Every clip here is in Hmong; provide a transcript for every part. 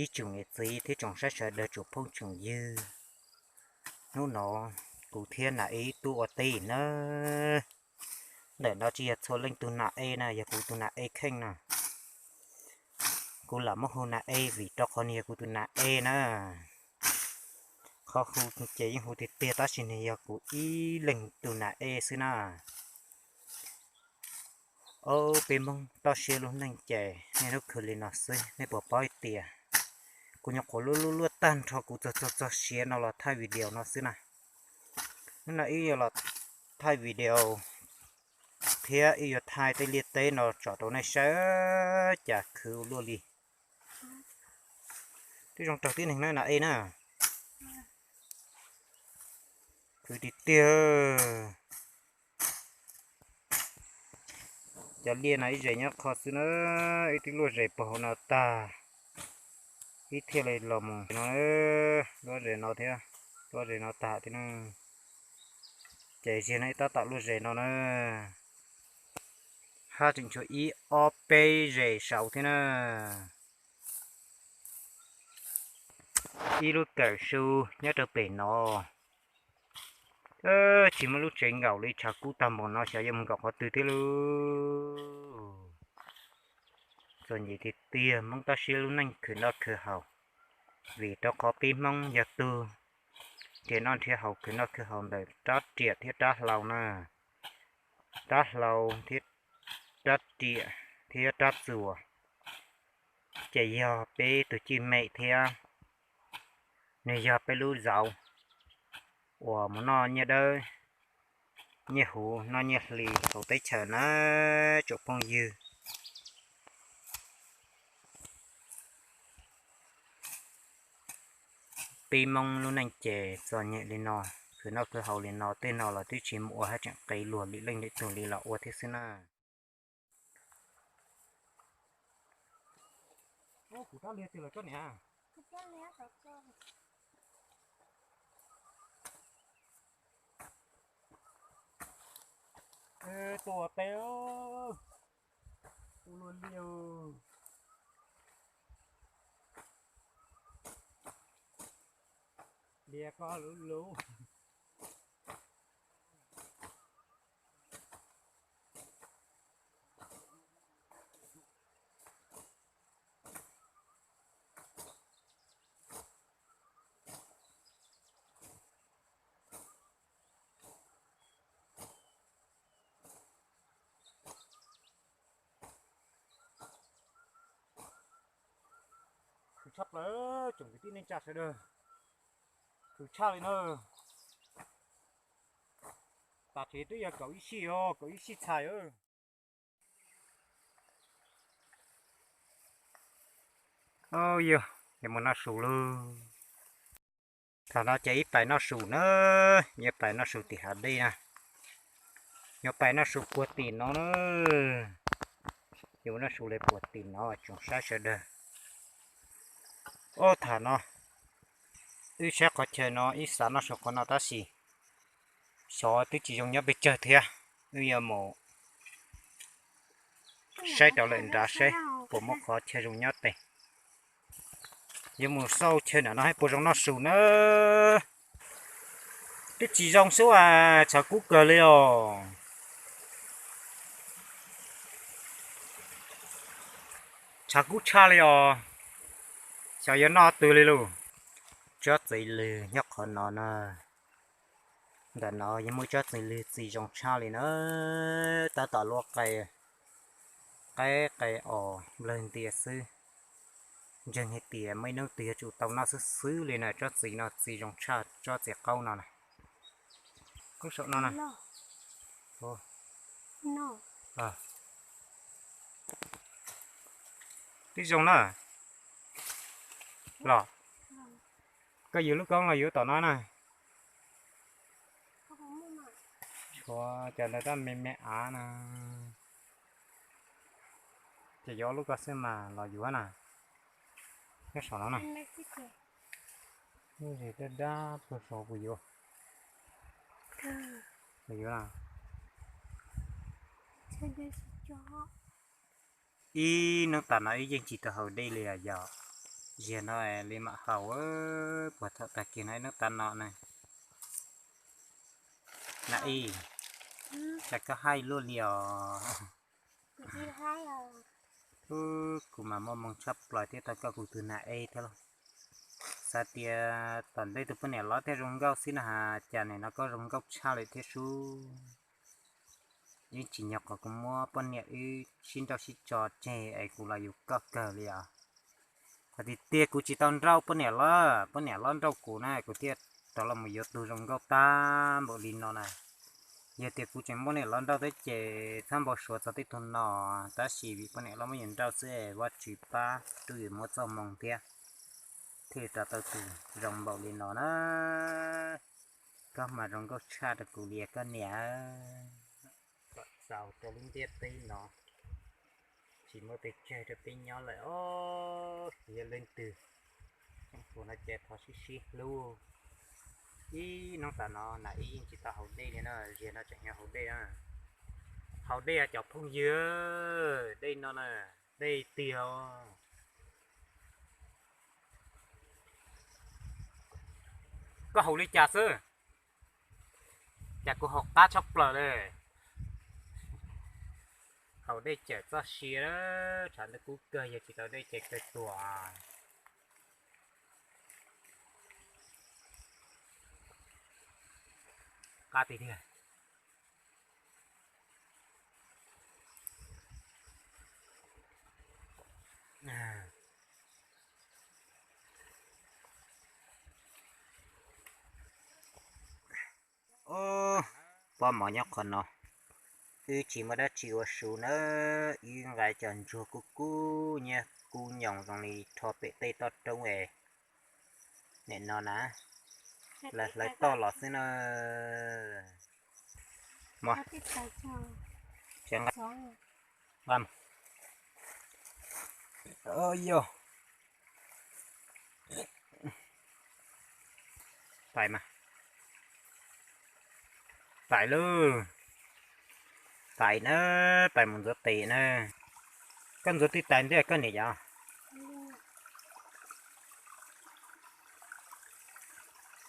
Ib tsoom niam txiv thiab tsoom saib sawv daws tsoom phooj tsoom ywg, hnub no kuv thiab Nam Eb tuaj ua teb na. Ntawm no tsis yog txhua leej tus Nam Eb na, yog kuv tus Nam Eb kheej na. Kuv lam muab hu Nam Eb vim rau qhov nws yog kuv tus Nam Eb na. Qhov hu ces yeej hu tiag tiag tab sis nws yog kuv ib leeg tus Nam Eb xwb na. Ob peb Hmoob toj siab lub neej ces niaj hnub khwv li no xwb, nej puas paub hais tias kuv nyuam qhuav luaj luaj luaj tag nrho kuv txog txog txog siav no los thaij video no xwb na. Hnub no wb yuav los thaij video thiab wb yuav thaij tej liaj teb no tso rau nej saib cas khwv ua luaj li. Twb zoo raug tib neeg na Nam Eb na. Khwv tiag tiag. Cov liaj no ib zes nyob qho xwb na, ib tib luaj zes puag hauv no tag, ib thiaj li los mus no, luaj zes no thiab, luaj zes no tag thiab na. Ces ziag no ib tab tom luaj zes no na, haj tseem tshuav ib ob peb zes saud thiab na. Ib lub kawm su nyob rau pem no. Tsis muaj lub tsev nkaum li, tshav kub tag npaum no xyov yuav mus nkaum qhov twg thiab lauj. Txom nyem tiag tiag, Hmoob toj siab lub neej khwv noj khwv haus, vim rau qhov peb Hmoob yog tug nrhiav noj nrhiav haus khwv noj khwv haus ntawm rab riam thiab rab hlau na, rab hlau thiab rab riam thiab rab txuas, ces yog peb tus cwj mem thiab nws yog peb lub zauv uas mus noj nyiaj dawb nyiaj huv noj nyiaj hli hauv teb chaws na tsoom phooj ywg. Peb Hmoob lub neej ces txom nyem li no, khwv noj khwv haus li no, tej no los twb tsis mus ua haj tseem qiv luag li leej li tug li los ua thiab xwb na. Tua teb, tua luag liaj, liaj koj lub lub. Khwv tshaj plaws tsoom kwv tij neej tsa sawv daws, khwv tshaj li na. Tam sim twb yog kaum ib sij os, kaum ib sij txhais. Yog, yuav mus noj su lauj. Thaum no ces ib pais noj su na, yuav pais noj su tim hav dej na, yuav pais noj su puag tim no na, yuav noj su li puag tim no tsoom saib sawv daws. Ob, thaum no wb saib qhov chaw no ib xav noj su qhov no tab sis xyov twb tsis zoo nyob pes tsawg thiab, wb yuav mus saib rau lawm nrad saib puas muaj qhov chaw zoo nyob tes. Yuav mus xauj chaw nram no hais puas zoo noj su na. Twb tsis zoo xwb as, tshav kub kawg li os. Tshav kub tshaj li os. Xyov yuav noj twg li lauj. Tsob txiv lwg nyob qhov no na. Ntawm no yeej muaj tsob txiv lwg txiv zoo tshaj li na. Tab tom luaj qe, qe qe os nplawg ntias xwb. Ntseeg hais tias muaj ib hnub twg yuav tsum tau noj xwb xwb li na. Tsob txiv no txiv zoo tshaj tsob txiv qaub no na. Lub saum no na. Twb zoo na. Los, koj yuav lub koob los yuav tom no na. Tshuav cov ntawd tab me me av na. Ces yuav lub ko xwb mas los yuav na. Nyob saum no na. Lub zes dab dab puag saud kuv yuav. Kuv yuav na. Ib hnub tas no ib yeej tsis tau haus dej li os yog. Ziag no li mam haus, puag thaum tag kis no ib hnub tav no na. Na ib, cas koj haib luaj li os? Kuv mas muaj hmoo tshaj plaws thiab tau koj kuv tus na ib thiab lauj. Xav tias tom ntej tus poj niam loj thiaj zoo nkauj xwb no has, cas nim no koj zoo nkauj tshaj lawm thiab sub. Yeej tsis nyog qhov kuv muab poj niam wb sib nrauj sib tso tseg es kuv los yus koj kawg li os. Qhov tiag tiag kuv tsis tau nrauj poj niam loj, poj niam loj nrauj kuv na kuv thiaj rov los mus yuav tus zoo nkauj tag npaum li no na. Yog tias kuv tseem muab niam loj nrauj thiab ces txhob npau suav txog tej tug no, tab sis vim poj niam loj muab yus nrauj xwb es Vajtswv pab tub yus muab txoj hmoo thiab, thiaj li rov tau tus zoo npaum li no na. Koj mas zoo nkauj tshaj rau kuv li koj niam. Kom txaus rau lub ntiaj teb no tsis muaj pes tsawg rau peb nyob lawm os. Yog leej twg tseem hluas no ces thov sib sib hlub. Ib hnub tas no na ib yeej tsis tau haus dej li na, ziag no tseem yuav haus dej na. Haus dej cov phooj ywg, dej no na, dej tiag. Koj haus li cas xwb? Cas kuv haus qab tshaj plaws li. Haus dej cawm txoj sia, tshav ntuj kub kawg yog tsis tau dej ces kawg tuag. Qab tiag tiag. Pob mov nyob qhov no, wb tsis muaj dab tsi ua su na, wb nqa cov ntsuag kub kub nyiab kub nyoos zoo li rho pem tej toj roob es nim no na, lawv hlawv toj los xwb na. Yog, tais lauj, tais na, tais mus ntxuav tes na. Koj ntxuav twb tais ntiag koj niam yom.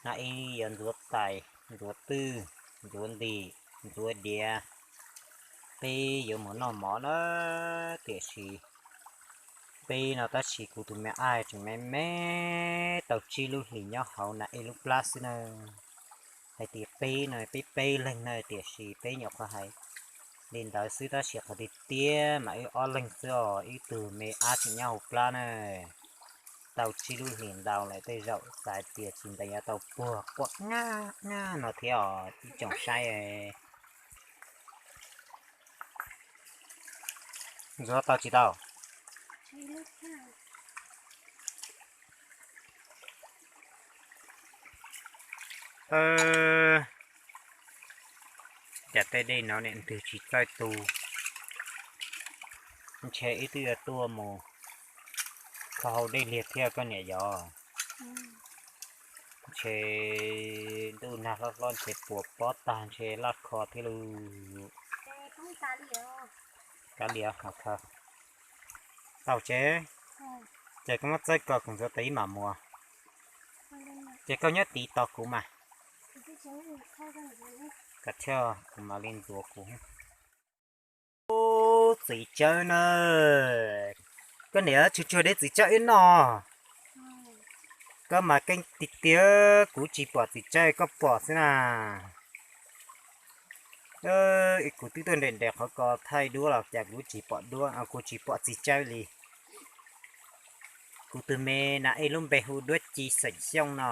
Na ib yuav ntxuav tais, ntxuav twj, ntxuav ntim, ntxuav diav, peb yuav mus noj mov na. Tiam sis peb no tab sis kuv tus me ab tseem me me, tau tsib lub hlis nyob hauv na ib lub plab xwb na. Hais tias peb no peb peb leeg na, tiam sis peb nyuam qhuav hais li ntawd xwb tab sis qhov tiag tiag mas wb ob leeg xwb os, ib tug me ab tseem nyob hauv plab na. Tau tsib lub hlis ntau lawm, tej zaum xav tias tsis ntev yuav tau puag quaj ngab ngab no thiab os ib tsoom saib. Ntxuav tau tsis tau? Cas tej dej no niam ntws tsis txawj tu, ntshe wb twb yuav tuaj mus kho hau dej liag thiab koj niam yom. Ntshe ntuj nag hlob hlob ntshe puas pob tag ntshe laj kho thiab lauj. Kav liam, tau tsev, ces koj muab txawb ko kuv ntxuav tes ib mam mus. Ces koj nyob tid tos kuv mas. Kav thiab kuv mam li ntxuav kuv. Ub, txiv tsawb na, koj niam tsuag tsuag deb txiv tsawb ib no. Koj mas keej tiag tiag, kuv tsis pom txiv tsawb koj pom xwb na. Kuv twb tuaj nres nres qhov ko thaij duab los cas kuv tsis pom duab, kuv tsis pom txiv tsawb li. Kuv tus me na ej lub npe hu Duab Ci xeem Xyooj no.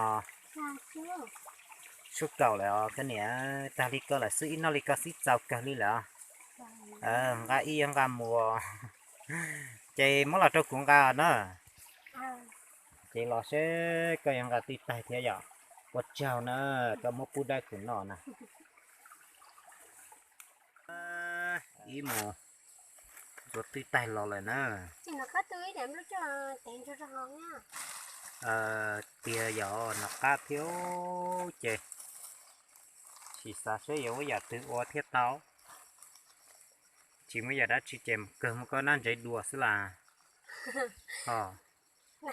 Sub kaum lawm os koj niam, tag li ko lawm xwb, ib noj li ko xwb txaus kawg li lawm. Nqa ib nqa mus, ces muab los rau kuv nqa na. Ces los seb koj yuav nqa twj taig thiab yom. Ua tsaug na, koj muab pub dawb kuv noj na. Ib mus ntxuav twj taig los lawm na. Tiag yog nom qab thiab ces sim xav seb yuav muab yam twg ua thiaj tau. Tsis muaj yam dab tsi ces kawg muab koj nab ntsev dua xwb las. Tab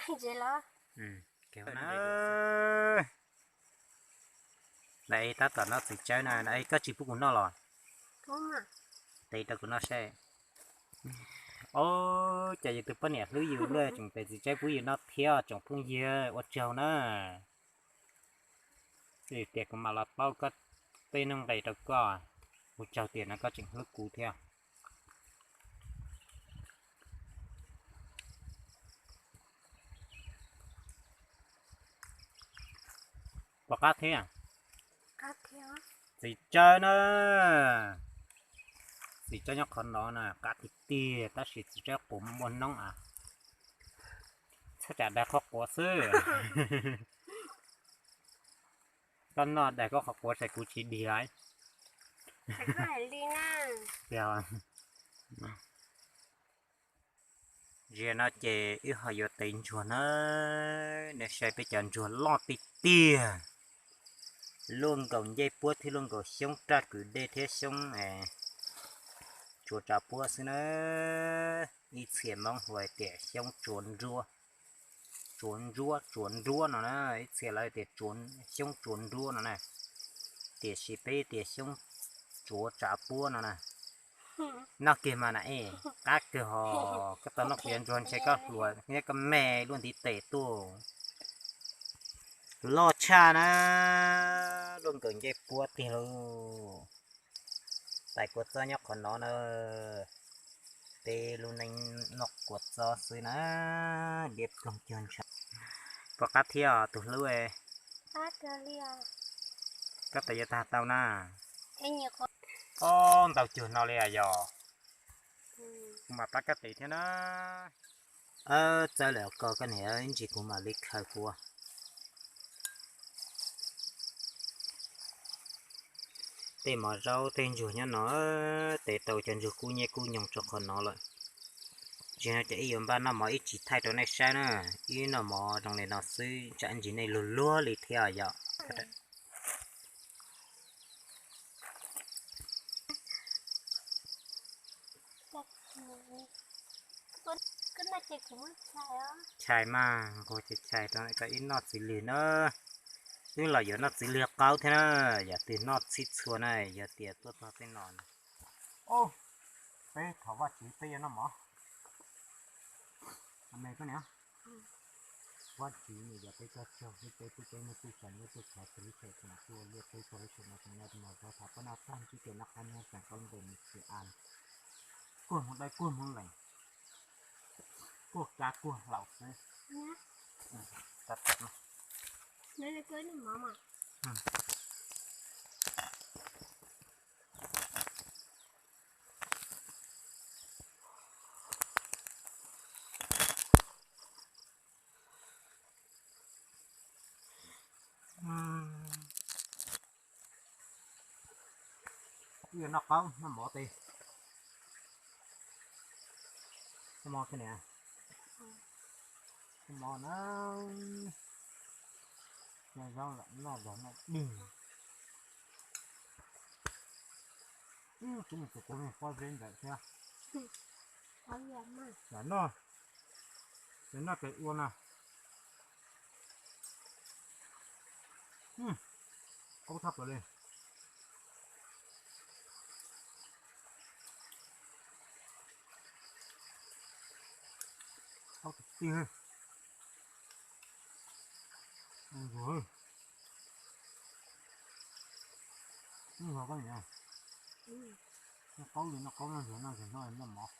tom noj txiv tsawb na, koj tsis pub kuv noj los? Tes rau kuv noj seb. Ob, cas yus tus poj niam hlub yus luaj tseem tes txiv tsawb pub yus noj thiab tsoom phooj ywg, ua tsaug na. Tias kuv mam los paub koj tej nuj nqis rau koj, ua tsaug tias no koj tseem hlub kuv thiab. Puas qab thiab? Txiv tsawb na, txiv tsawb nyob qhov no na, qab tiag tiag, tab sis txiv tsawb quav muaj noob a. Txhob tsam daig qhov quav xwb. Koj noj daig koj qhov quav ces kuv tsis dig lawm. Tiag. Ziag no ces wb ho yuav tev ntsuag na. Nej saib peb cov ntsuag loj tiag tiag, luaj nkaus ncej puab thiab luaj nkaus xyoob raj kwv dej thiab xyoob tsuav tsav puab xwb na. Ib txhia Hmoob hu hais tias xyoob tsuav nruab, tsuav ntsuab, tsuav nruab no na. Ib txhia lawv tias xyoob tsuav nruab no na, tiam sis peb tias xyoob tsuav tsav puab no na. Noj kiag mas na, qab kawg hos. Koj tau noj qias ntsuag ntshe koj hluas thiab koj me luaj ntiv tes tuaj. Loj tshaj na, luaj nkaus ncej puab tiag lauj. Tais kua txob nyob qhov no na, peb lub neej noj kua txob xwb na, liab ploog cuag ntshav. Puas qab thiab tus hlub? Koj tes yuav tag tau na. Ob, ntau cuag no li yog. Kuv mam pab koj tes thiab na. Txawb lawm ko, koj niam, ib ntsis kuv mam li khaws kuv tej mov zaub tej ntsuag nyob no, tes tau cov ntsuag kub nyiab kub nyoog rau qhov no lawm. Tsis no ces ib yuav npaj noj mov ib tsis thaij rau nej saib na, ib noj mov zoo li no xwb tsam ib ntsis nej luag luag li thiab yom. Chais mas, nquag ces chais rau koj ib noj txiv lwg na. Wb los yuav noj txiv lwg qaub thiab na, yog twg noj txhij txhua na, yog tias tuaj txog tej no. Peb thov Vajtswv peb yuav noj mov. Amen koj niam. Vajtswv nws yog peb coj tsaug hlub peb, pub peb muaj txuj sa nyob tuaj khov twg lub tsheb txuas tuaj liaj peb txog lub tsheb no txog nyob tus mos zaub thav pab noj tag ntsib kev noj qab nyob tseem qaub ntees mus txiv as, kuag hmoov dawb kuag hmoov lees, kuag kab kuag laus xwb. Wb yuav noj qaub noj mov tes. Noj mov koj niam. Noj mov na. Noj zaub lam noj zog noj dig. Ib tug mus tus kuv pob zeb ntawd thiab. Lam noj, lam noj tes ua na. Qaub tshaj plaws li. Qaub tiag tiag. Ntsuag, ntsuag koj niam, noj qaub li noj qaub, noj ntsuag noj ntsuag, noj noj mov.